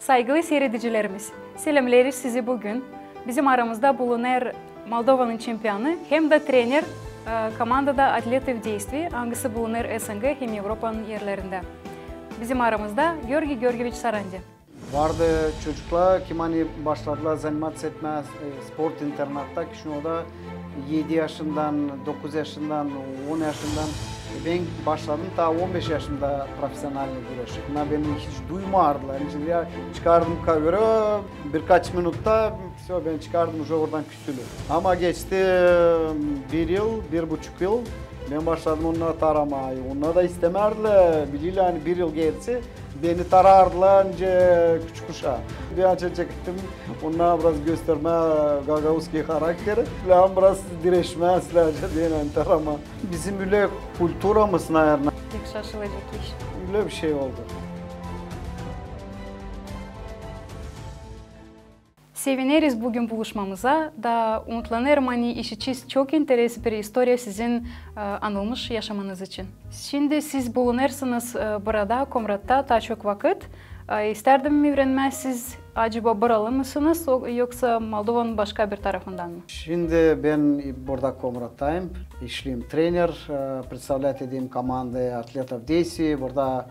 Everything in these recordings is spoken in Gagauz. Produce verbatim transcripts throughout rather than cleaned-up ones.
Saygılı siiredicilerimiz, selämleeriz sizi büün. Bizim aramızda bulunêr Moldovanın çempionu hem dä trener, e, komandada «Atletov Deystivi», angısı bulunêr S N G hem Evropanın erlerindä. Bizim aramızda Georgiy Georgieviç Sarandi. Vardı çocuklar, kim ani başladılar zanimaţiya etmää, e, sport internatta, ki şindi o da edi yaşından, dokuz yaşından, on yaşından. E, bän başladım taa on beş yaşımda profesionalnıy güreş. Bunnar beni hiç duymardılar. Çıkardım kovera, birkaç minutta, всё, bän çıkardım, уже oradan küsülü. Ama geçti, e, bir yıl, bir buçuk yıl, bän başladım onnarı taramaa. Onnar da istämärdilär, bilirlär, ani bir yıl geçti, beni tarardılar, ancak küçük uşaa. Bän ancak çekettim onnara biraz göstermää gagauzskiy harakteri. Lääzım biraz direşmää, islää deyni, ani taramaa. Bizim ölä kulturamız, наверное. Pek şaşılacek iş. Ölä bir şey oldu. Sevineriz büün buluşmamıza, da umutlanêrım, ani işidecez çok interesli bir istoriya sizin, e, anılmış yaşamanız için. Şindi siz bulunêrsınız, e, burada, Komratta, taa çok vakıt. E, istärdim üürenmää, siz acaba buralı mısınız, o-, yoksa Moldovanın başka bir tarafından mı? Şindi bän burada Komrattayım, işleerim trener, e, представлять ederim komandayı «Atletov Deystivi» burada,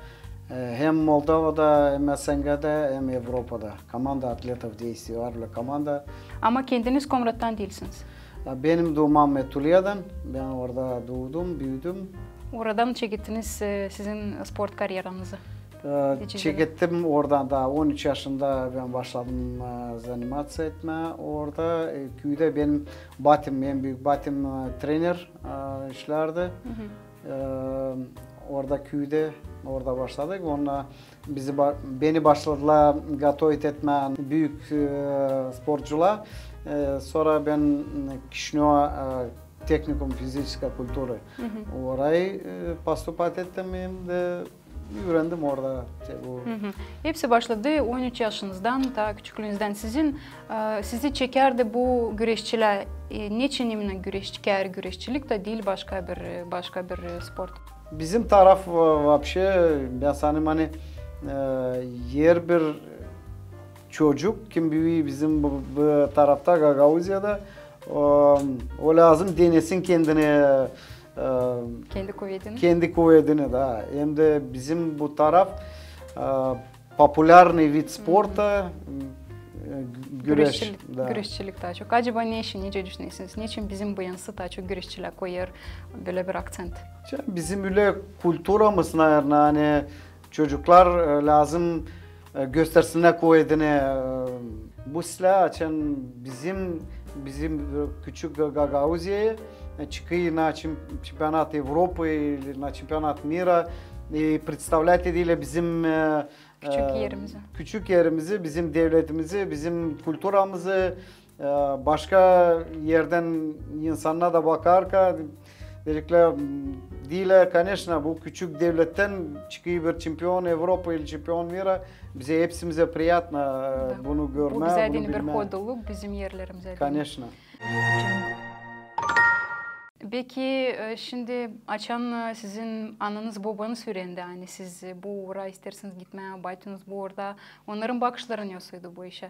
e, hem Moldovada, hem S N G'dä, hem Evropada. Komanda «Atletov Deystivi» var ölä komanda. Ama kendiniz Komrattan diilsiniz. Ya, benim duumam Metulya'dan. Bän orada duudum, büüdüm. Oradan çekettiniz, e, sizin sport karyeranızı. E, çekettim oradan da, on üç yaşında bän başladım, e, zanimaţiya etmää orada. E, küüdä benim batim, en büük batim, e, trener, e, işlärdi. E, orada küüdä, orada başladık. Onnar bizi ba-, beni başladılar готовить etmää büük, e, sportcular. E, sora bän, m, Kişinöv, e, tehnikum физической культуры. Orayı, e, поступать ettim hem dä üürendim orada. Te bu. Hepsi başladı on üç yaşınızdan, taa küçüklüünüzdän. Sizin, e, sizi çekärdi bu güreşçilär, e, neçin именно güreş, çeker güreşçilik da diil başka bir, e, başka bir, e, sport? Bizim taraf, e, вообще, bän sanêrım, ani, e, herbir çocuk, kim büüyer bizim bu, bu tarafta, Gagauziyada, o, o lääzım denesin kendini, e, Kendi kuvedini. Kendi kuvedini, da. Hem dä bizim bu taraf, e, популярный вид спорта, e, güreş. Güreşçilik, da. Güreşçilik taa çok. Acaba neçin, nicä düşünersiniz? Neçin bizim bu yansı taa çok güreşçilär koyêr bölä bir akţent? Ya, bizim ölä kulturamız, наверное, ani çocuklar, e, lääzım, e, göstersinnär kuvedini. E, bu islää, açan bizim, bizim, e, küçük Ga-, Gagauziyayı, e, çıkêr na çem-, çempionat Evropı ili na çempionat мира, e, представлять ederlär bizim, e, küçük, e, erimizi, küçük erimizi, bizim devletimizi, bizim kulturamızı, e, başka erdän insannar da bakarka, deyecekler, m, diilär, конечно, bu küçük devlettän çıkêr bir çempion Evropı ili çempion мира, bizä hepsimizä приятно, e, bunu görmää, bunu bilmää. Bu bizä deyni bir hoduluk, bizim erlerimizä deyni. Конечно. Peki, e, şindi açan, e, sizin ananız, bobanız üürendi, ani siz, e, bu uura isteersiniz gitmää, batyanız bu uurda, onnarın bakışları nesoydu bu işä?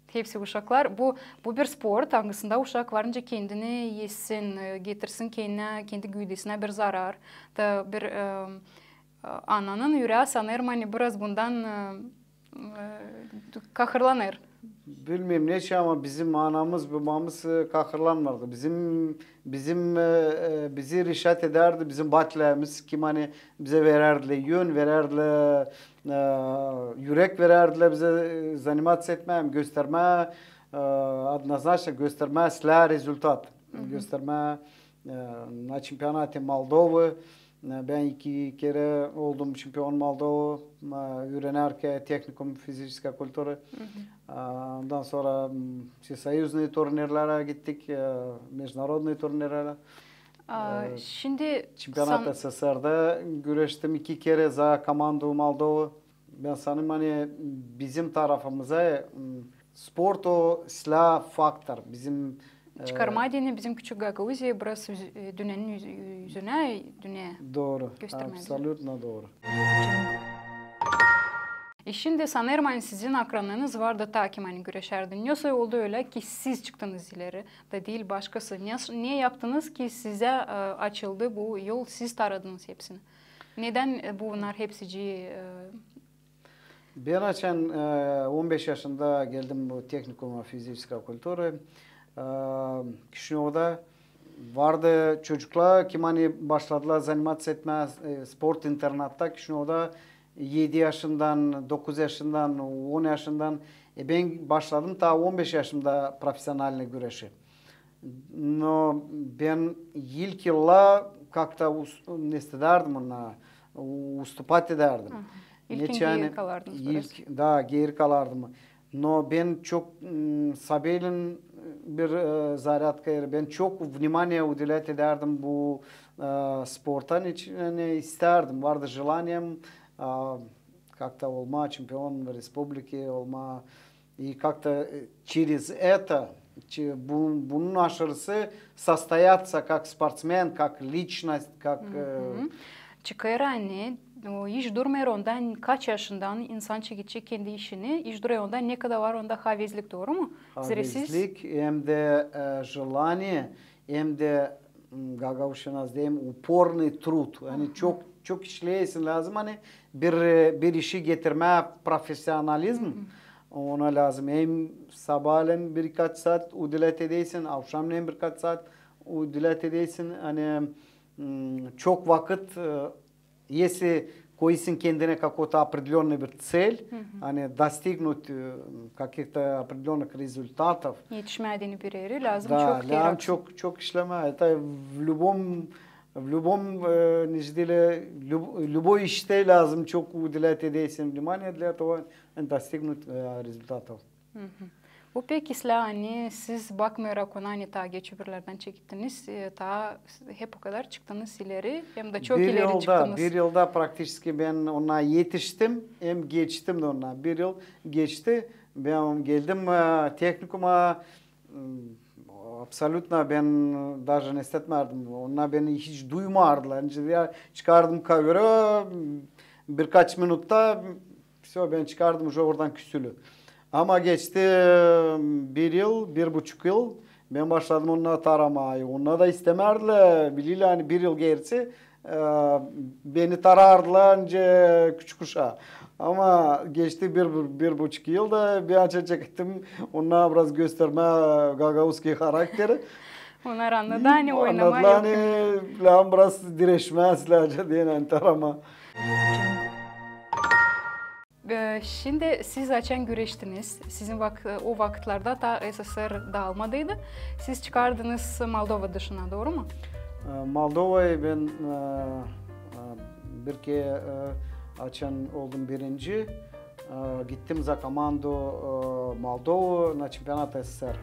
Hepsi uşaklar. Bu, bu bir sport, angısında uşak var nicä kendini ezsin, e, getirsin kendinä, kendi güüdesinä bir zarar. Da bir, e, e, ananın ürää, sanêrım, ani biraz bundan, e, e, kahırlanêr. Bilmeerim neçin, ama bizim anamız, bobamız, e, kahırlanmardı. Bizim, bizim, e, e, bizi reşat edärdi bizim batläämiz, kim ani bizä verärdilär yön, verärdilär, e, ürek verärdilär bizä, e, zanimaţiya etmää, göstermää, e, однозначно göstermää islää rezultat. Göstermää, e, na çempionatı Moldovı. E, bän iki kerä oldum çempion Moldovı, e, üürenärkän tehnikum физической культуры. E, ondan sora, m, всесоюзные turnirlerä gittik, e, международные turnirlerä. A, e, şindi çempionat S S R-dä güreştim iki kerä za komandu Moldovı. Bän sanêrım, ani bizim tarafımıza, m, sport o islää faktor. Bizim, e, çıkarmaa deyni bizim küçük Gagauziyayı biraz üz-, e, dünnenin üz-, üzünä, dünneyä göstermää. Дооru. Абсолютно дооru. E, şindi sanêrım, ani sizin akranınız vardı, taa kim ani güreşärdi. Nesoy oldu ölä, ki siz çıktınız ileri, da diil başkası? Ne, ne yaptınız, ki sizä, e, açıldı bu yol, siz taradınız hepsini? Nedän, e, bunnar hepsicii, e, Bän açan, e, on beş yaşında geldim bu tehnikuma fiziçeskaya kultura. E, Kişinövda vardı çocuklar, kim ani başladılar заниматься etmää, e, sport internatta Kişinövda edi yaşından, dokuz yaşından, on yaşından. E, bän başladım taa on beş yaşımda профессиональный güreşi. Но bän ilk yıllar как-то us-, ne istärdim ona, уступать edärdim. Aha. İlkin geeri kalardınız biraz. İlk, da, geeri kalardım. Но bän çok, m, sabelin bir, e, зарядка, bän çok внимание уделять edärdim bu, e, sporta, ne için, ani istärdim, vardı желанием, e, как-то olmaa чемпион республики, olmaa, и как-то, e, через это, çe-, bu-, bunun aşırısı состояться как спортсмен, как личность, как, e, Çıkêr, ani, o, hiç durmêêr onda, kaç yaşından insan çekecek kendi işini, hiç durmêêr onda, ne kadar var onda havezlik, dooru mu? Zerä siz Havezlik, hem dä, e, желание, hem dä, m, gagauzça nasıl deyim, упорный труд. Ani çok, çok işleyäsin lääzım, ani bir, e, bir işi getirmää профессионализм. Ona lääzım hem sabaalän birkaç saat уделять edäsin, avşamnän birkaç saat уделять edäsin, ani, m, çok vakıt, e, если koyêrsin kendinä какой-то определённый bir цель, ani достигнуть, e, каких-то определённых результатов. Etişmää deyni bir erä, lääzım çok, lääzım çok, çok işlemää. Это в любом, в любом, e, nicä deerlär, люб-, любой iştä lääzım çok уделять edäsin внимание для того, достигнуть, e, результатов. Bu pek islää, ani siz bakmayarak ona, ani taa geç öbürlerdän çekittiniz, e, taa hep o kadar çıktınız ileri, hem dä çok ileri çıktınız. Bir yılda, bir yılda практически bän ona etiştim, hem geçtim dä ona. Bir yıl geçti, bän geldim, e, tehnikuma, m, абсолютно bän даже ne istetmärdim. Onnar beni hiç duymardılar. Çıkardım kovra, birkaç minutta всё, bän çıkardım, уже oradan küsülü. Ama geçti, e, bir yıl, bir buçuk yıl, bän başladım onnar taramaa. Onnar da istämärdilär, bilerlär, ani bir yıl geerisi, e, beni tarardılar, nicä küçük uşaa. Ama geçti bir, bir, bir buçuk yıl da bän açan çekettim, onnar biraz göstermää gagauzski harakteri. Onnar annadı, ani oynamaa yok. Annadılar, ani lääzım biraz direşmää, islää deyni, ani taramaa. E, şindi siz açan güreştiniz, sizin vak-, o vakıtlarda taa S S S R daalmadıydı. Siz çıkardınız Moldova dışına, dooru mu? E, Moldovayı bän, e, e, bir kerä, e, açan oldum birinci, e, gittim za komandu, e, Moldova na çempionat S S S R. E,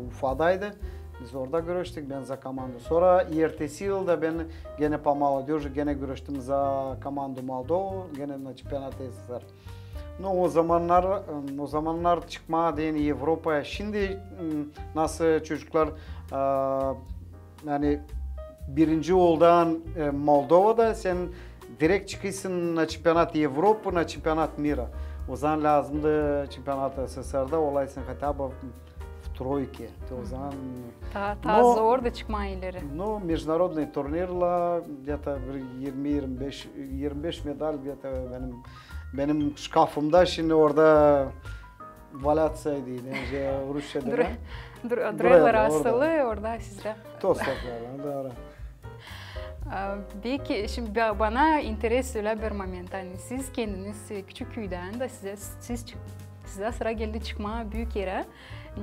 Ufadaydı. Biz orada güreştik, bän za komandu. Sora ertesi yılda bän genä по молодёжи genä güreştim za komandu Moldova, genä na çempionat S S S R. No, o zamannar, o zamannar çıkmaa deyni Evropaya. Şindi, m, nasıl çocuklar, e, ani birinci oldan, e, Moldovada, sän direkt çıkêrsın na çempionat Evropı, na çempionat мира. O zaman lääzımdı çempionat S S S R-da olaysın хотя бы в тройке. Te o zaman... Taa, taa zor da çıkmaa ileri. No, международный турнирlar, где-то bir irmi, irmi beş, irmi beş medal где-то benim, benim şkafımda şindi orada валяться deyni, rusça demää. Durêrlar asılı orada sizdä. Toz toplarlar, dooru. A, peki, şindi ba-, bana interes ölä bir moment. Ani siz kendiniz, e, küçük küüdän dä sizä, siz çık-, sizä sıra geldi çıkmaa büük erä.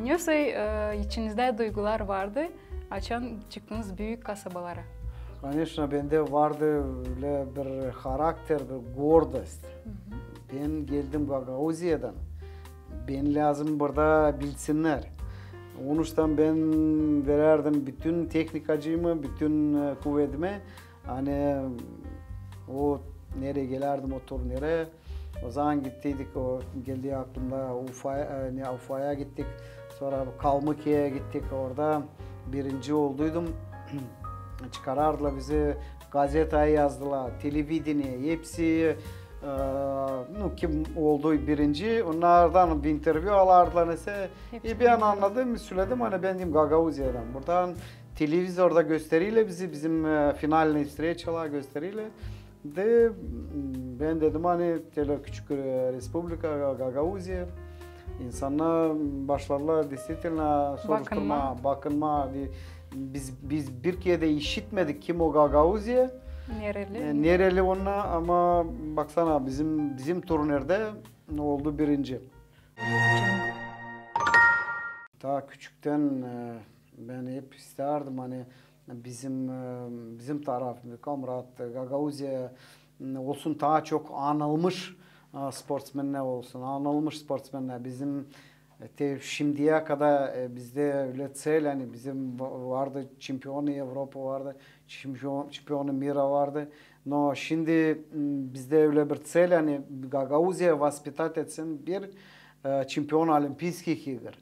Nesoy, e, içinizdä duygular vardı, açan çıktınız büük kasabalara? Конечно, bendä vardı ölä bir harakter, bir гордость. Bän geldim Gagauziyadan. Beni lääzım burada bilsinnär. Onuştan bän verärdim bütün tehnikacıımı, bütün, e, kuvedimi. Ani o nerä gelärdim o turnirä. O zaman gittiydik, o geldi aklımda, Ufa, e, ne, Ufaya gittik. Sora Kalmıkiyaya gittik. Orada birinci olduydum. Çıkarardılar bizi, gazetaya yazdılar, televidenie, hepsi, Ee, nu, kim oldu birinci, onnardan intervyu alardılar nesä. E, bän annadım, söledim, ani bän dedim Gagauziyadan. Buradan televizorda gösterilär bizi, bizim, e, finalnıy vstreçalar gösterilär. Da, m, bän dedim, ani telä küçük, e, respublika, Ga-, Gagauziya. İnsannar başladılar, действительно, soruşturmaa, bakınmaa. Biz, biz bir kerä dä işitmedik, kim o Gagauziya. Nereli? E, nereli onnar, ama baksana, bizim, bizim turnirde oldu birinci. Taa küçüktän, e, bän hep istärdim, ani bizim, e, bizim taraf, Komrat, Gagauziya, m, olsun taa çok anılmış, e, sportsmennär olsun, anılmış sportsmennär. Bizim, e, te şindiyä kadar, e, bizdä ölä tsel, ani bizim va-, vardı çempionı Evropa vardı, çempion-, çempionı mira vardı. No şindi, m, bizdä ölä bir tsel, ani Gagauziyayı воспитать etsin bir, e, çempion Olimpiyskih igr.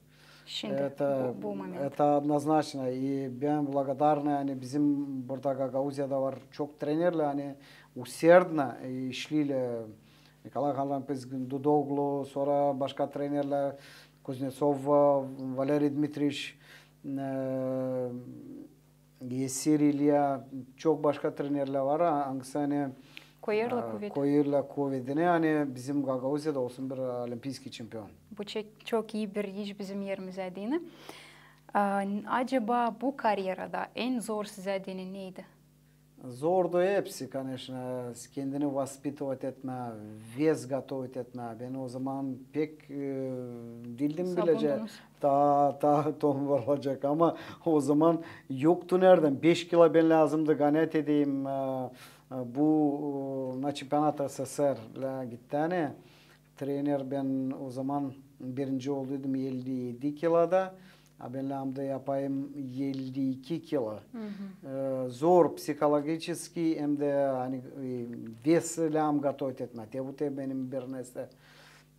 Şindi, bu, bu moment. Это однозначно. И bän благодарный, ani bizim burada Gagauziyada var çok trenerlär, ani усердно, e, işleerlär. Nikolay Handan Pezgin, Dudoglu, sora başka trenerlär, Kuznetsov, e, Valeriy Dmitriç, e, Esir İlya, çok başka trenerlär var, angısı, ani, koyêrlar, e, kuvet, koyêrlar kuvetini, ani bizim Gagauziyada olsun bir olimpiyskıy çempion. Bu çok, çok ii bir iş bizim erimizä deyni. E, acaba bu karyerada en zor sizä deyni neydi? Zordu hepsi, конечно, kendini воспитывать etmää, вес готовить etmää. Bän o zaman pek, e, diildim bilecek. Taa, taa tombul olacek, ama o zaman yoktu neredän. Beş kilo bän lääzımdı gonять edeyim, e, e, bu, e, na çempionat СССР-lä gitti, ani trener, bän o zaman birinci olduydum elli edi kiloda, a bän lääzımdı yapayım elli iki kilo. E, zor психологически hem dä, ani, e, вес lääzım готовить etmää. Te bu te benim bir nesä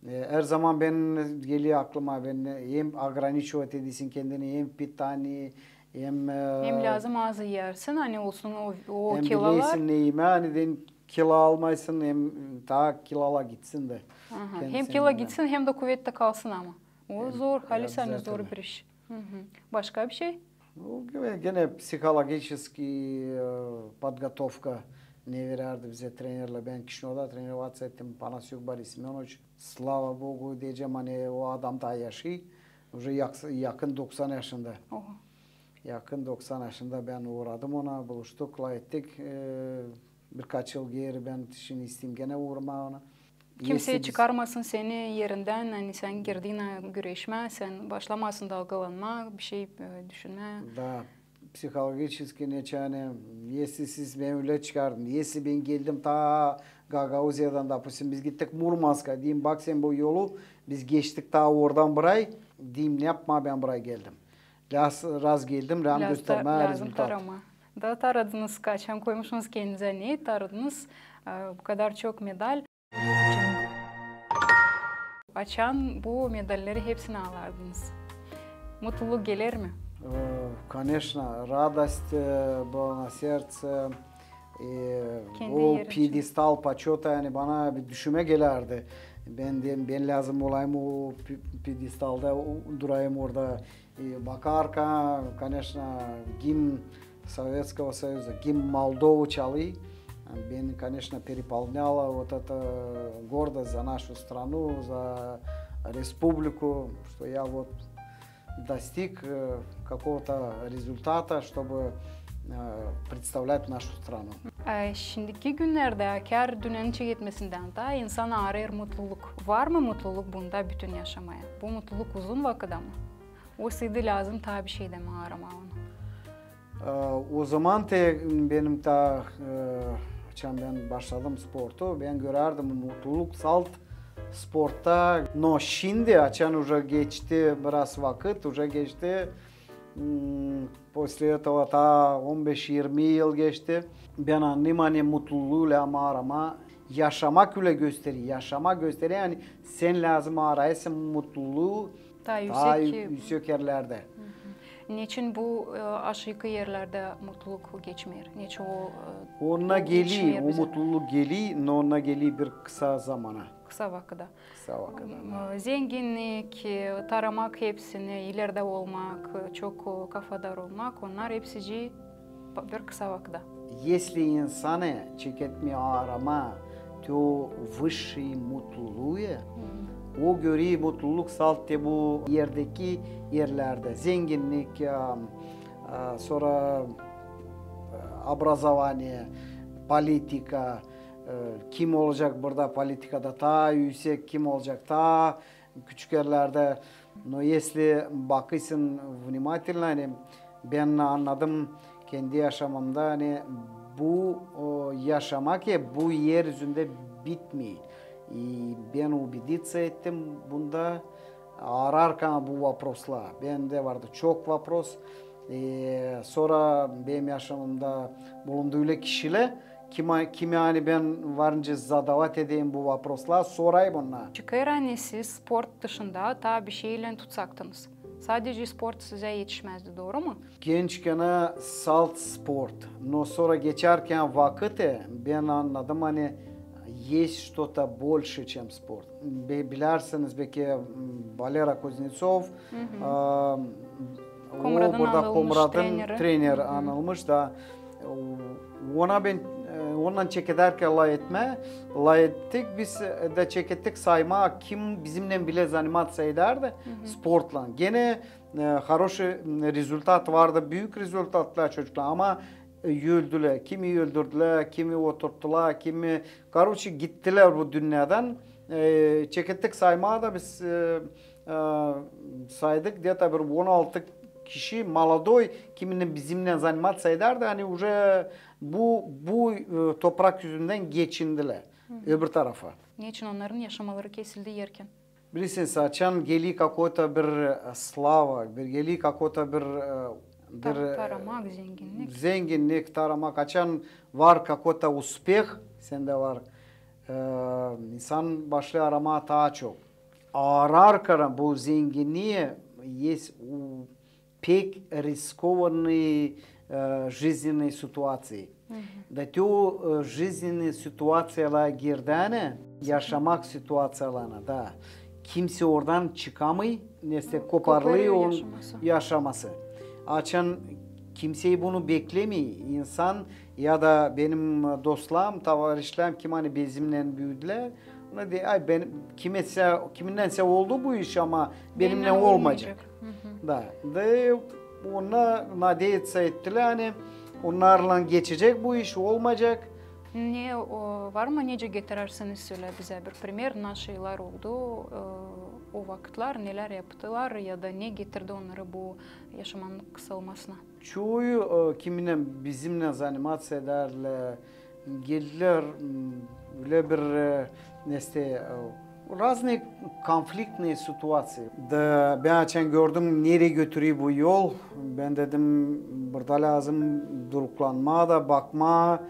E, her zaman bän geler aklıma, bän hem ограничивать edesin kendini, hem питание, hem, e, hem lääzım az iyärsin, ani olsun o, o kilolar. Hem bilersin ne imää, ani dän kilo almaysın, hem taa kilolar gitsin dä. Aha, hem kilo gitsin, hem dä kuvet tä kalsın ama. O zor, halis, ani zor bir iş. Başka bir şey? Ну, genä психологически, e, подготовка ne verärdi bizä trenerlär. Bän Kişinövda тренироваться ettim, Panasiuk Boris Semönoviç. Слава Богу deyecäm, ani o adam taa yaşêêr. Уже yak-, yakın doksan yaşında. Oho. Yakın doksan yaşında. Bän uuradım ona, buluştuk, lafettik. E, birkaç yıl geeri bän şindi isteyim genä uuramaa ona. Kimsey çıkarmasın seni erindän, ani sän girdin güreşmää, sän başlamasın dalgalanmaa, bir şey, e, düşünmää. Да. Психологически neçin, ani, если siz beni ölä çıkardınız, если bän geldim taa Gagauziyadan, допустим, biz gittik Murmanska, deyim, bak sän bu yolu, biz geçtik taa oradan buray, deyim, ne yapmaa bän buray geldim. Lääz-, раз geldim, lääzım göstermää rezultat. Lääzım taramaa. Da taradınız, kaçan koymuşsunuz kendinizä, ne taradınız, e, bu kadar çok medal. Açan bu medalleri hepsini alardınız, mutluluk geler mi? Э, конечно, радость, э, была на сердце. E, o пьедестал почёта, ani bana bir düşünmä gelärdi. Bän dä, bän lääzım olayım o pi-, пьедесталда durayım orada. И бакарка, конечно, гимн Советского Союза, гимн Молдовы çalêr. Beni, конечно, переполняло вот эта гордость за нашу страну, за республику, что я вот достиг, э, какого-то результата, чтобы, э, представлять нашу страну. E, şindiki günnerdä, kär dünnenin çeketmesindän taa insan aarêêr mutluluk. Var mı mutluluk bunda bütün yaşamaya? Bu mutluluk uzun vakıda mı? Osaydı lääzım taa bir şeydä mi aaramaa onu? E, o zaman te benim taa, e, açan bän başladım sportu, bän görärdim mutluluk salt sportta. No şindi, açan уже geçti biraz vakıt, уже geçti, m, после этого taa on beş irmi yıl geçti. Bän annêêrım, ani mutluluu lääzım aaramaa, yaşamak ölä gösterer, yaşamak gösterer, ani sän lääzım aarayasın mutluluu taa üüsek erlerdä. Neçin bu e, aşırı erlerdä mutluluk geçmeer? Neçin o e, Onnar geler, o mutluluk geler, no onnar geler bir kısa zamana. Kısa vakıda. Kısa vakıda. Zenginnik, e, taramak hepsini, ilerdä olmak, e, çok e, kafadar olmak, onnar hepsicii bir kısa vakıda. Если insanı çeketmeer arama te o высший mutluluu, o görer mutluluk salt te bu erdeki erlerdä. Zenginnik, e, e, sora e, образование, politika, e, kim olacek burada politikada taa üüsek, kim olacek taa küçük erlerdä. Но если bakêrsın внимательно, ani bän annadım kendi yaşamamda, ani bu o, yaşamak e, bu er üzündä bitmeer. İ bän убедиться ettim bunda, aararkan bu вопрос-lar. Bendä vardı çok вопрос. E, sora benim yaşamamda bulundu ölä kişilär, kimä, kimä ani bän var nicä задавать edeyim bu вопрос-lar, sorayım onnara. Çıkêr, ani siz sport dışında taa bişeylän tutsaktınız. Sadece sport sizä etişmäzdi, dooru mu? Gençkenä salt sport, no sora geçärkän vakıt, e, bän annadım, ani есть что-то больше, чем спорт. Be, bilärsiniz, beki, m, Valera Kuznetsov, a, o burada Komratın trener anılmış da, e, ona bän, e, ondan çekedärkän laf etmää, laf ettik biz, e, da çekettik saymaa, kim bizimnän bilä заниматься edärdi sportlan. Genä e, хороший, m, rezultat vardı, büük rezultatlar çocuklar, ama e, öldülär. Kimi öldürdülär, kimi oturttular, kimi, короче, gittilär bu dünnedän. E, çekettik saymaa da biz e, e, saydık, где-то bir on altı kişi, молодой, kimindän bizimnän заниматься edärdi, ani уже bu, bu e, toprak üzündän geçindilär öbür tarafa. Neçin onnarın yaşamaları kesildi erkän? Bilirsiniz, açan geler какой-то bir e, слава, bir geler какой-то bir, e, bir e, Taramak, zenginnik. Zenginnik, taramak, açan var какой-то успех, sendä var, e, insan başlêêr aramaa taa çok. Aararkan bu zenginnii, есть pek рискованный e, жизненный ситуация. Da te o e, жизненный ситуацияларга girdän, yaşamak situaţiyalarına da, kimsey oradan çıkamêêr, nesä koparılêr onun yaşaması. Açan kimsey bunu beklemeer, insan ya da benim dostlarım, tovarişlerim, kim ani bizimnän büüdülär, ona deer, ay, bän, kimindänsä oldu bu iş, ama benimnän olmayacek. Da, da onnar надеяться ettilär, ani onnarlan geçecek bu iş, olmayacek. Ne, o, var mı, nicä getirärsin sölä bizä bir primer, nasıl şeylär oldu e, o vakıtlar, nelär yaptılar ya da ne getirdi onnarı bu yaşamanın kısalmasına? Çoyu, e, kimindän bizimnän заниматься edärlär, geldilär, m, ölä bir, e, nesä, e, разные конфликтные ситуации. Da bän açan gördüm, nereyi götürüyor bu yol, bän dedim, burada lääzım duruklanmaa da bakmaa,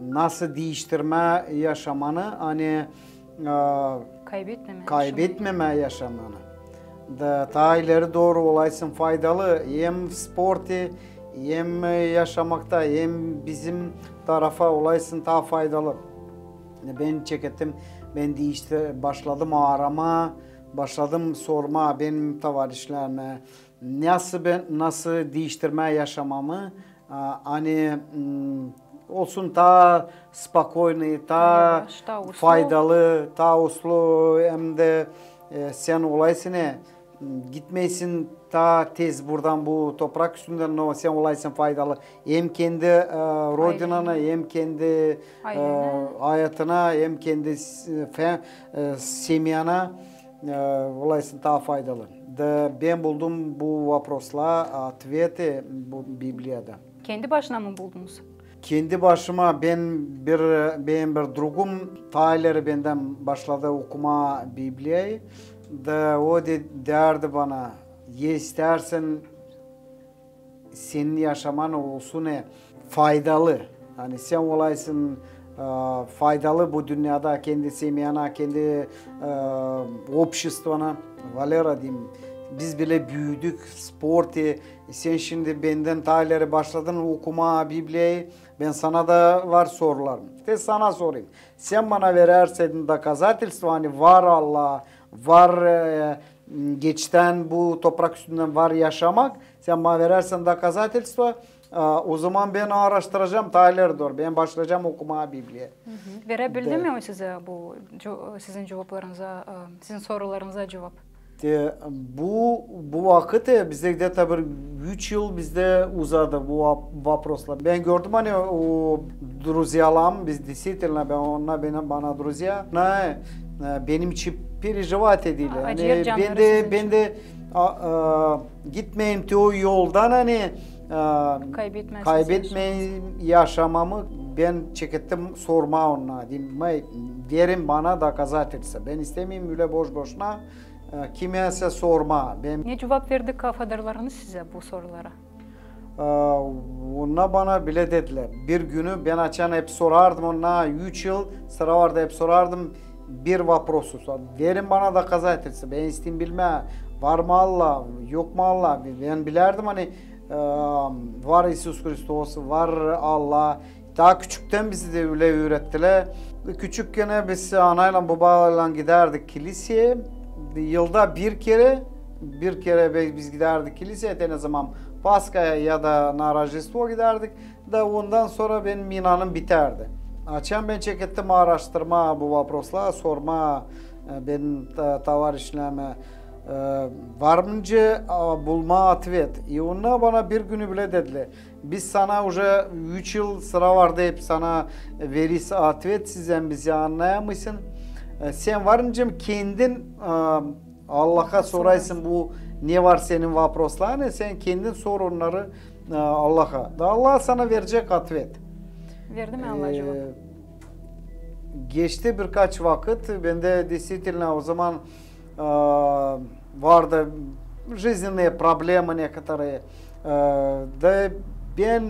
nasıl diiştirmää yaşamanı, ani e, kaybetmemää yaşamanı. Da taa ileri dooru olaysın faydalı hem sporta, hem e, yaşamakta, hem bizim tarafa olaysın taa faydalı. Bän çekettim, bän diişti, başladım aaramaa, başladım sormaa benim tovarişlerimä, nasıl bän, nasıl diiştirmää yaşamamı, a, ani, m, olsun taa спокойный, taa faydalı, taa uslu, hem dä e, sän olaysın, e, gitmeysin taa tez buradan, bu toprak üstündän, no sän olaysın faydalı hem kendi e, rodinana, hem kendi e, hayatına, hem kendi s-, fe-, e, semyana e, olaysın taa faydalı. Da bän buldum bu вопрос-lara ответы bu Bibliyada. Kendi başına mı buldunuz? Kendi başıma. Bän bir, benim bir drugum taa ileri bendän başladı okumaa Bibliyayı. Da o de-, deerdi bana, istärsän senin yaşaman olsun, e, faydalı. Ani sän olaysın e, faydalı bu dünnedä, kendi semyana, kendi e, обществона. Valera, deerim, Biz bile büüdük, sporta, e, sen şindi bendän taa ileri başladın okumaa Bibliyayı. Bän sana da var sorularım. Te sana sorayım. Sän bana verärsin dokazatelstvo, ani var Allah, var, e, geçtän bu toprak üstündän var yaşamak, sän bana verärsin dokazatelstvo, a, ozaman bän aaraştıracam taa ileri dooru. Bän başlayacam okumaa Bibliya. Hı hı. Verä bildi mi o sizä bu cu-, sizin cuvaplarınıza, e, sizin sorularınıza cuvap? E, bu, bu vakıt, e, bizdä где-то bir üç yıl bizdä uzadı bu va-, voproslar. Bän gördüm, ani o druzyalarım, biz действительно, bän, onnar benim, bana druzya. Onnar, e, benim için переживать edilär. Ani bän dä, bän dä, a, a, gitmeyim te o yoldan, ani, a, kaybetmeyim yaşamamı, bän çekettim sormaa onnar. Dedim, verin bana dokazatelstvo. Bän istemeyim ölä boş-boşuna e, kimäsä sormaa. Bän... Ne cuvap verdi kafadarlarınız sizä bu sorulara? E, onnar bana bile dedilär. Bir günü bän açan hep sorardım onnar, üç yıl sıra vardı, hep sorardım bir voprosu. Verin bana dokazatelstvo. Bän isteerim bilmää, var mı Allah, yok mu Allah. Bän bilärdim, ani, e, var İisus Hristos, var Allah. Taa küçüktän bizi dä ölä üürettilär. Küçükkän biz anaylan, bobaylan gidärdik kiliseyä. Yılda bir kerä, bir kerä bi-, biz gidärdik kiliseyä, te ne zaman Paskaya ya da na Roždestvo gidärdik. Da ondan sora benim inanım bitärdi. Açan bän çekettim aaraştırmaa bu voprosları, sormaa, e, benim ta-, tovarişlerimä, e, var mı nicä, a, bulmaa otvet. I onnar bana bir günü bile dedilär, biz sana уже üç yıl sıra vardı, hep sana veriz otvet, sän bizi annayamêêrsın. E, sän var nicä kendin, e, Allaha sorarsın bu ne var senin voprosların, sän kendin sor onnarı, e, Allaha. Da Allah sana verecek otvet. Verdi mi Allah cuvap? E, geçti birkaç vakıt, bendä действительно ozaman, e, vardı жизненные проблемы некоторые. E, da bän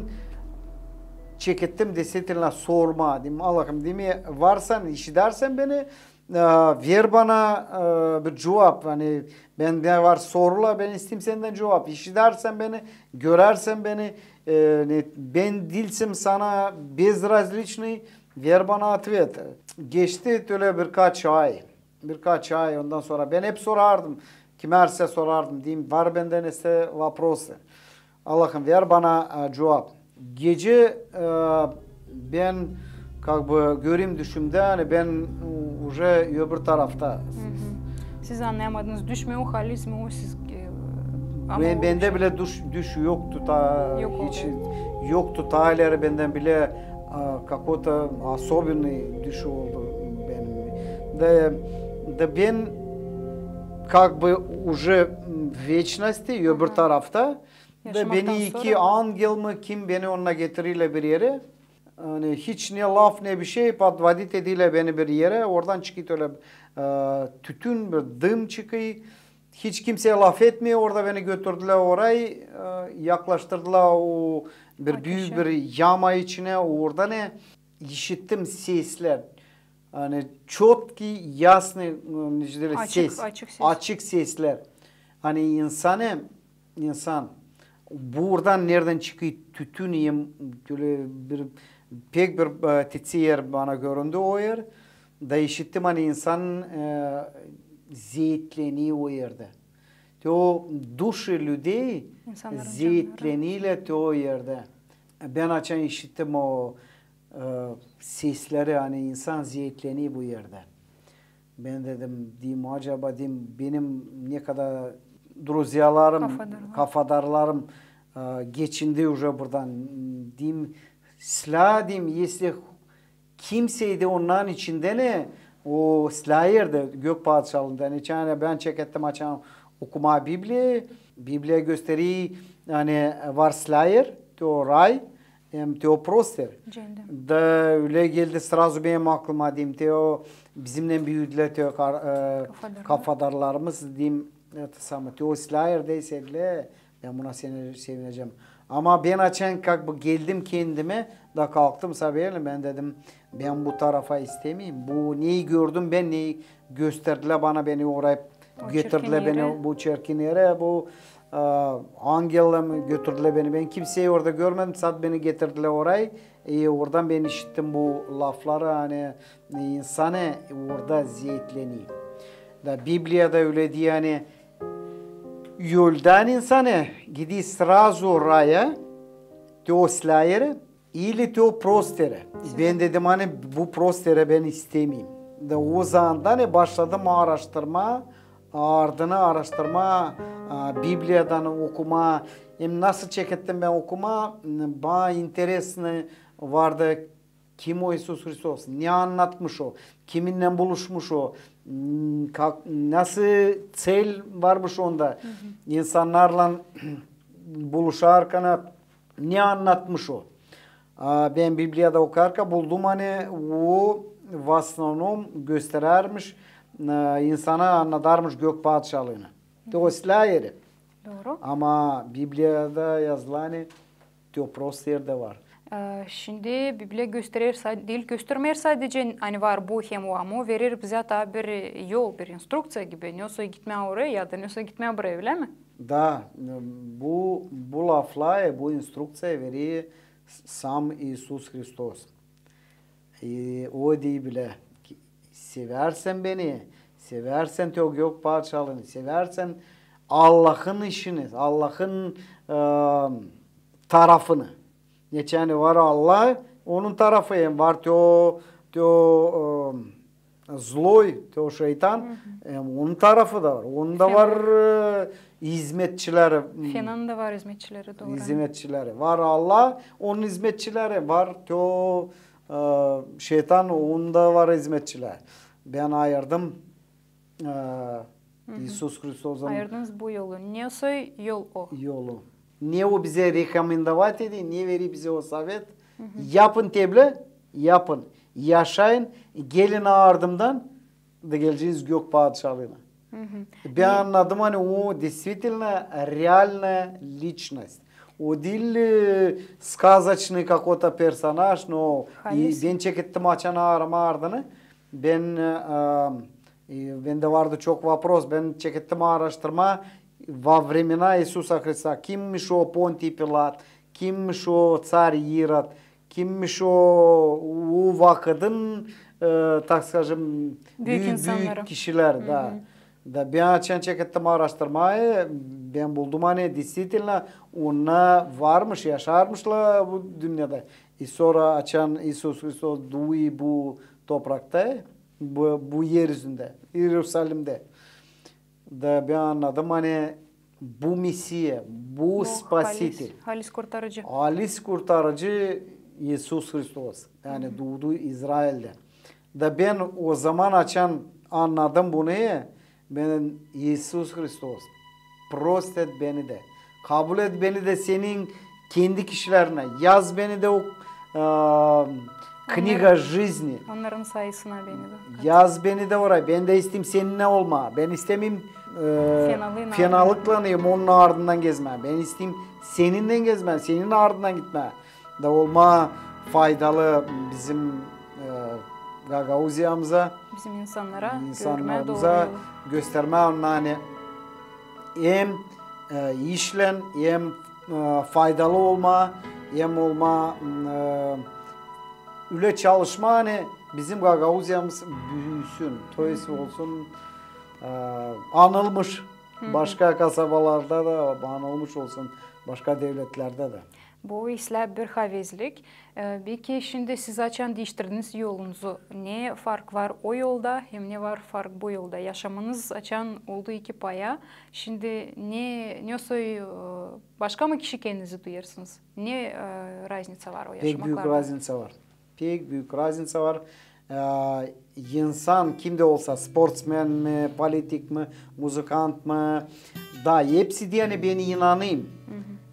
çekettim действительно sormaa. Dedim, Allahım, dedim, varsan, işidärsin beni, e, ver bana, e, bir cuvap. Ani bendä var sorular, bän isteerim sendän cuvap. İşidärsin beni, görärsin beni, e, ne, bän diilim sana безразличный, ver bana otvet. Geçti ölä birkaç ay. Birkaç ay, ondan sora bän hep sorardım. Kimseyä sorardım, dedim, var bendä nesä voproslar. Allahım, ver bana, e, cuvap. Gecä, e, bän, как бы, görerim düşümdä, ani bän, e, уже öbür tarafta. Hı hı. Siz annayamadınız, düş mi o, halis mi o, siz, e, ama bän, o bendä bile düş, düş yoktu taa, hiç yoktu taa ileri bendän bile, e, какой-то особенный düş oldu benim. Da, da bän, как бы, уже в вечности, öbür tarafta. Da beni iki angel mı, kim beni onnar getirilär bir erä. Ani hiç ne laf, ne bişey, подводить edilär beni bir erä. Oradan çıkêr ölä, e, tütün, bir dım çıkêr. Hiç kimseyä laf etmeer, orada beni götürdülär orayı, e, yaklaştırdılar o bir büük bir yama içinä, orada ne, işittim seslär. Ani çötkii, jasnıı, e, ses, açık seslär. Ani insanı, insan, buradan neredän çıkêr tütün, ölä bir, pek bir, e, tetsii er bana göründü o er. Da işittim, ani insan, e, zeetlenir o erdä. Te o души людей zeetlenilär te o erdä. Bän açan işittim o, e, sesleri, ani insan zeetlenir bu erdä. Bän dedim, dedim, acaba, dedim, benim ne kadar druzyalarım, kafadarlarım, e, geçindi уже buradan. Dedim, sla, dedim, если kimsey dä onnarın içindä ne, o sla erdä, gök padişalıında, ani çaana bän çekettim açan okumaa Bibliyayı. Bibliya gösterer, ani var sla er, te o ray, hem te o prost er. Da ölä geldi сразу benim aklıma, dedim, te o bizimnän büüdülär, te o kar-, e, kafadarlarımız, dedim, это самое, te o sla erdä iseydilär, bän buna seni-, sevinecäm. Ama bän açan, как бы, geldim kendimä, da kalktım sabaalan, bän dedim, bän bu tarafa istemeyim. Bu neyi gördüm bän, neyi gösterdilär bana, beni orayı Götürdülär beni bu çirkin erä, bu, e, angellar götürdülär beni. Bän kimseyi orada görmedim, sade beni getirdilär orayı. E, oradan bän işittim bu lafları, ani, e, insanı orada zeetleniyor. Da Bibliyada ölä deer, ani, öldän insanı gider srazu raya, te o islää eri, ili te o prost erä. Bän dedim, ani, bu prost erä bän istämeerim. Da o zamandan, e, başladım aaraştırmaa, ardını aaraştırmaa, a, Bibliyadan okumaa. Hem nasıl çekettim bän okumaa, m, bana interesno vardı, kim o İisus Hristos, ne annatmış o, kiminnän buluşmuş o, m, ka-, nasıl cel varmış onda, insannarlan buluşarkan, ne annatmış o. A, bän Bibliyada okarkan buldum, ani o, в основном, gösterärmiş, e, insana annadarmış Gök Padişalıını. Te o islää eri. Dooru. Ama Bibliyada yazılı, ani te o prost erdä var. E, şindi Bibliya gösterer sa-, diil göstermeer sadecä, ani var bu hem o, ama o verer bizä taa bir yol, bir instrukţiya gibi, nesoy gitmää oraya ya da nesoy gitmää buraya, ölä mi? Da, bu, bu lafları, bu instrukţiya verer s-, sam İisus Hristos. E, o deer bilä, ki, sevärsän beni, sevärsän te o Gök Padişalıını, sevärsän Allahın işini, Allahın, e, tarafını. Neçin ani var Allah, onun tarafı, hem var te o, te o, e, zloy, te o şeytan, hem onun tarafı da var. Onun da var, e, izmetçileri. Fenanın da var izmetçileri, dooru. İzmetçileri. Var Allah, onun izmetçileri, var te o, e, şeytan, onun da var izmetçileri. Bän ayırdım, e, İisus Hristostan. Ayırdınız bu yolu. Nesoy yol o? Yolu. Ne o bizä rekomendovat eder, ne verer bizä o sovet. Yapın te bilä, yapın, yaşayın, gelin ardımdan, da geleceniz Gök Padişalıına. Bän annadım, ani o действительно реальная личность. O diil, e, сказочный какой-то персонаж, но, e, bän çekettim açan aaramaa ardını. Bän, e, e, bendä vardı çok vopros, bän çekettim aaraştırmaa во времена Иисуса Христа. Kimmiş o Pontiy Pilat, kimmiş o țar İrod, kimmiş o, o vakıdın, e, так скажем, büük, büük kişileri, da. Da bän açan çekettim aaraştırmaa, bän buldum, ani действительно onnar varmış, yaşarmışlar bu dünnedä. E, sora açan İisus Hristos duy bu toprakta, bu, bu er üzündä, İerusalimdä. Da bän annadım, ani bu Mesiya, bu Spasitel. Halis, halis kurtarıcı. Halis kurtarıcı İisus Hristos. Yani duudu İzraildä. Da bän o zaman açan annadım bunu, bän, İisus Hristos, prost et beni dä. Kabul et beni dä senin kendi kişilerinä. Yaz beni dä o, e, книга жизни. Onnarın sayısına beni dä. Yaz beni dä oraya. Bän dä isteerim seninnän olmaa. Bän istemeerim, e, fenalıklan hem onun ardından gezmää. Bän isteerim seninnän gezmää, senin ardından gitmää. Da olmaa faydalı bizim, e, Gagauziyamıza, bizim insannara, insannarımıza göstermää, ani hem, e, işlän, hem, e, faydalı olmaa, hem olmaa, e, ölä çalışmaa, ani bizim Gagauziyamız büüsün, то есть olsun, e, anılmış başka kasabalarda da, anılmış olsun başka devletlerdä dä. Bu islää bir havezlik. E, peki şindi siz açan diiştirdiniz yolunuzu, ne fark var o yolda hem ne var fark bu yolda? Yaşamanız açan oldu iki paya. Şindi ne, nesoy, e, başka mı kişi kendinizi duyêrsınız? Ne, e, razniţa var o yaşamaklarda? Pek büük razniţa var. Pek büük razniţa var. E, insan, kim dä olsa, sportsmen mi, politik mi, muzıkant mı, da hepsi deyni bän inanêrım.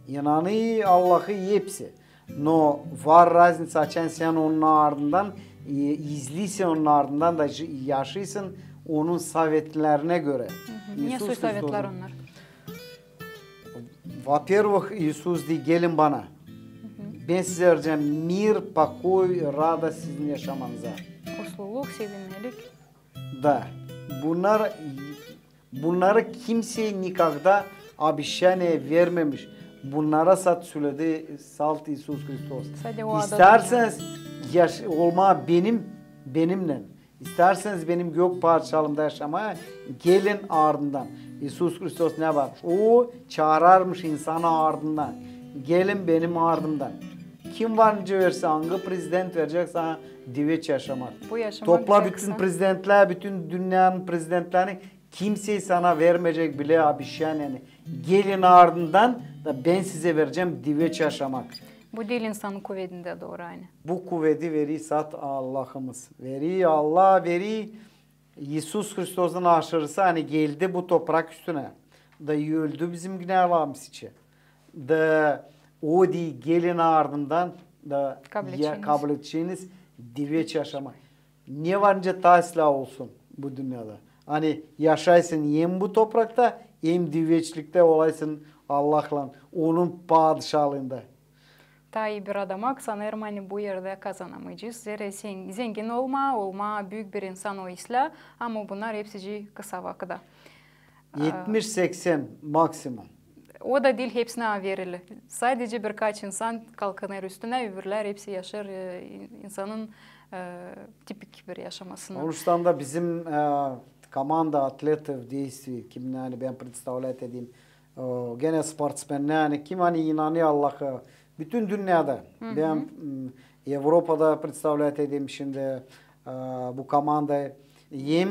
İnanêr Allahı hepsi. No var razniţa, açan sän onun ardından, e, izleysin onun ardından da j-, yaşaysın onun sovetlerinä görä. Nesoy sovetlar onnar? Во-первых, İisus deer, gelin bana. Bän sizä verecäm mir, покой, radost sizin yaşamanıza. Usluluk, sevinmälik. Da. Bunnar Bunnarı kimsey nikogda obişaniye vermemiş. Bunnarı salt söledi salt İisus Hristos. İstärseniz yaş-, olmaa benim, benimnän, istärseniz benim gök padişaalığımda yaşamaa, gelin ardımdan. İisus Hristos ne var? O çaararmış insanı ardımdan. Gelin benim ardımdan. Kim var nicä versin, angı prezident verecek sana diveç yaşamak? Topla bütün prezidentlär, bütün dünnenin prezidentlerini, kimsey sana vermeyecek bilä obişaniyeni. Gelin ardımdan da bän sizä verecäm diveç yaşamak. Bu diil insanın kuvedindä, dooru ani. Bu kuvedi verii salt Allahımız. Verii Allah, verii İisus Hristosun aşırısı, ani geldi bu toprak üstünä. Da öldü bizim günahlarımız için. Da o diil, gelin ardımdan da kabledeceniz diveç yaşamaa. Ne var nicä taa islää olsun bu dünnedä. Ani yaşaysın hem bu toprakta, hem diveçliktä olaysın Allahlan, onun padişaalığında. Taa ii bir adamak, sanêrım, ani bu erdä kazanamayacez. Zerä zengin olmaa, olmaa büük bir insan o islää, ama bunnar hepsicii kısa vakıda. Etmiş, seksen maksimum. O da diil hepsinä verili. Sadecä birkaç insan kalkınêr üstünä, öbürlär hepsi yaşêêr, e, in-, insanın, e, tipik bir yaşamasını. Onuştan da bizim, e, komanda atletov действий, kimneri bän представлять edeyim, e, genä sportsmenneri, ani kim ani inanêr Allaha, bütün dünnedä. Bän, m, Evropada представлять edeyim şindi, e, bu komandayı. Hem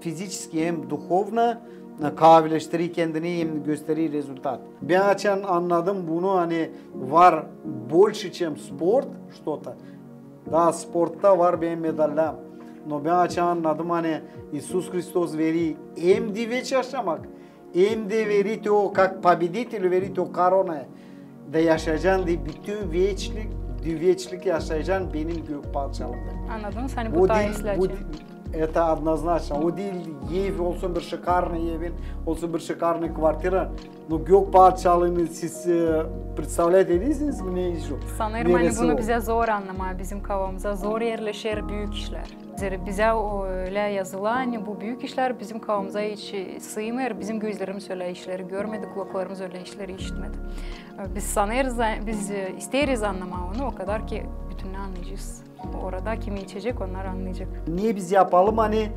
физически, hem духовно, e, kaavileştirii kendini, hem gösterii rezultat. Bän açan annadım bunu, ani var больше, чем спорт, что-то. Da sportta var benim medalyam. Но bän açan annadım, ani İisus Hristos verii hem diveç yaşamak, hem dä verii te o, как победителю, verii te o koronayı. Da yaşayacan diil bütün veçlik, diveçlik yaşayacan benim gök padişaalığımda. Annadım, sän bu taa islää. Это однозначно. O diil ev, olsun bir şikarnıy evin, olsun bir şikarnıy kvartira. No gök padişaalığını siz, e, представлять edersiniz mi, ne iş o? Sanêrım, ani bunu bizä zor annamaa, bizim kafamıza zor erleşer büük işlär. Zerä bizä ölä yazıla, ani bu büük işlär bizim kafamıza hiç sıymêêr, bizim gözlerimiz ölä işleri görmedi, kulaklarımız ölä işleri işitmedi. Biz sanêrız, biz, e, isteeriz annamaa onu, o kadar ki bütünnä annayacez. Orada kimi içecek, onnar annayacek. Ne biz yapalım, ani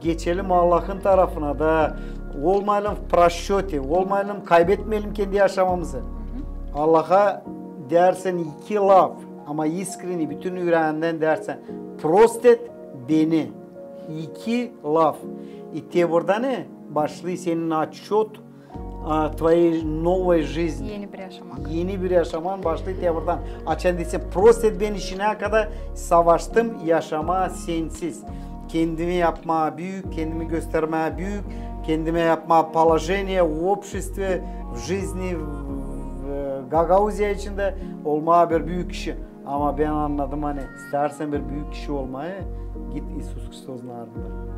geçelim Allahın tarafına da olmayalım в просчёте, olmayalım, kaybetmeyelim kendi yaşamamızı. Allaha deersin iki laf, ama искренне, bütün üreendän deersin: Прост et beni. İki laf. И te burada ne? Başlêêr senin отсчёт, a, твоей новой жизни. Eni bir yaşaman. Eni bir yaşaman başlêêr te buradan. Açan deersin: Прост et beni, şinä kadar savaştım yaşamaa sensiz. Kendimi yapmaa büük, kendimi göstermää büük, kendimi yapmaa положение в обществе, в жизни, в, в, Gagauziya içindä olmaa bir büük kişi. Ama bän annadım, ani istärsän bir büük kişi olmaa, git İisus Hristosun ardından.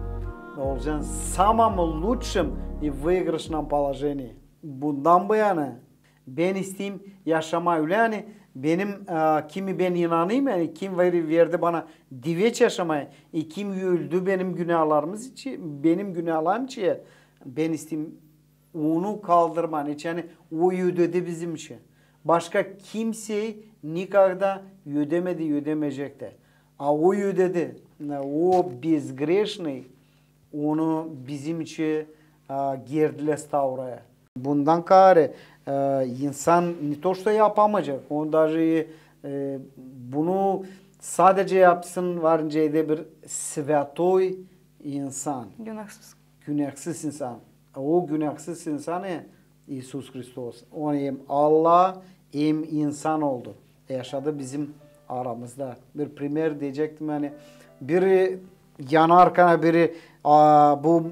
Olacan самым лучшим и выигрышном положении. Bundan bu yana bän isteyim yaşamaa ölä, ani benim, e, kimi bän inanêrım, ani kim ver-, verdi bana diveç yaşamaa, e, kim öldü benim günahlarımız için, benim günahlarım için, bän isteyim onu kaldırmaa, ani o ödedi bizim için. Başka kimsey nikogda ödemedi, ödemeyecek tä. A o ödedi. O безгрешный, onu bizim için, a, gerdilär sta oraya. Bundan kaarä, e, insan не то что yapamayacek, o даже, e, bunu sadecä yapsın, var nicä bir святой insan. Günahsız. Günahsız insan. O günahsız insan, e, İisus Hristos. O hem Allah, hem insan oldu. Yaşadı bizim aramızda. Bir primer deyecektim, ani biri yanarkana biri, a, bu, m,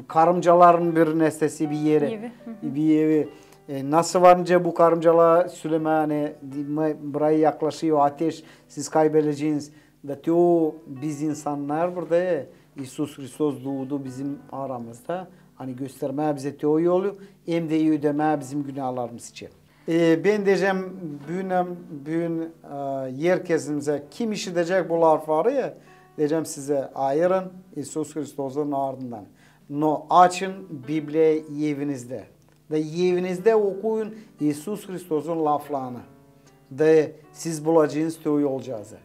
karıncaların bir nestesi, bir eri. Evi. Bir evi. E, nasıl var nicä bu karıncalara sölemää, ani, di-, mı, burayı yaklaşêr ateş, siz kaybedeceniz. Da te o biz insannar burada, e, İisus Hristos duudu bizim aramızda. Ani göstermää bizä te o yolu, hem dä ödemää bizim günahlarımız için. E, bän deyecäm büün, büün, e, herkesimizä, kim işidecek bu lafları, e, deyecäm sizä: ayırın İisus Hristosun ardından. Но açın Bibliyayı evinizdä. Da evinizdä okuyun İisus Hristosun laflarını. Da siz bulacınız te o yolcaazı.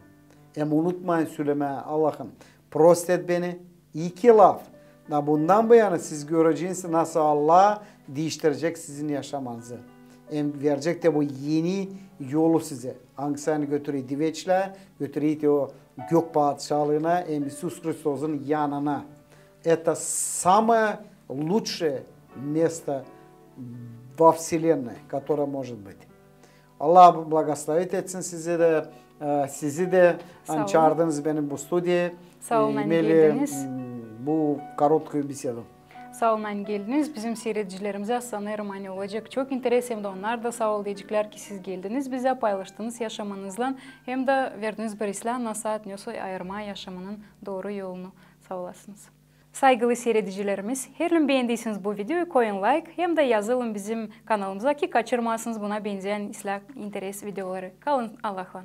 Hem unutmayın sölemää: Allahım, prost et beni. İki laf. Da bundan bu yana siz göreceniz, nasıl Allah diiştirecek sizin yaşamanızı. Hem verecek te bu eni yolu sizä. Angısı götürer te veçlää, götürer te o gök padişalıına, hem İisus Hristosun yanına. Это самое лучшее место во вселенной, которое может быть. Allah blagoslovit etsin sizi dä, e, sizi dä, ani çaardınız beni bu studiyaya. Saa olun, ani geldiniz. Bu korotkuyu besedu. Saa olun, ani geldiniz. Bizim siiredicilerimizä sanêrım, ani olacek çok interes, hem dä onnar da saa ol deyeceklär, ki siz geldiniz bizä, paylaştınız yaşamanızlan, hem dä verdiniz bir islää, nasıl ayırmaa yaşamanın dooru yolunu. Saa olasınız. Saygılı siiredicilerimiz, herliim beendiyseniz bu videoyu, koyun layk hem dä yazılın bizim kanalımıza, ki kaçırmayasınız buna benzeyän islää interes videoları. Kalın Allahlan.